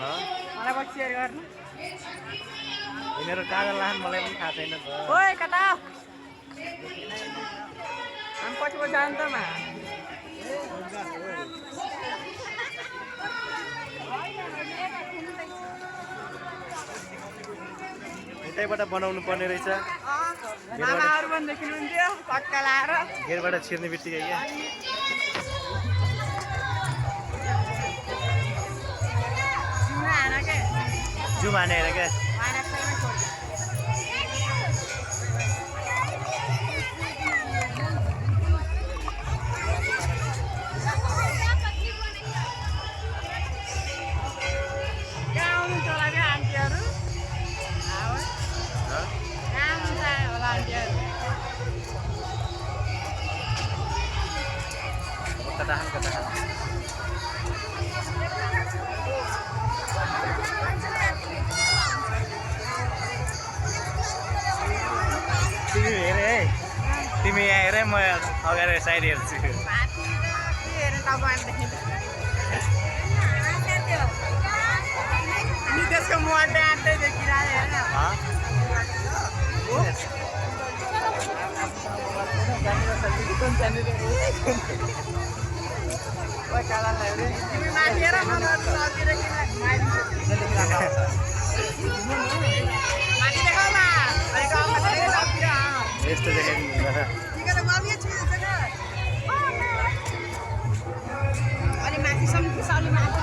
मलाई पछि सेयर गर्नु यिनीहरू कहाँ जान्छ मलाई पनि थाहा छैन त ओए कता हम पछि पछि जान्छ त मा यतैबाट बनाउनु पर्ने रहेछ मामाहरु पनि देखिनुहुन्थ्यो पक्का लाएर गेटबाट छिर्ने बित्तिकै क्या जुम हाने होइन क्या ketahan तिमी आएर म अगाडि साइड हेर्छु त्यसको मोटे आँटै देखिरहेको यस्तो देखाइदिनु अनि माथि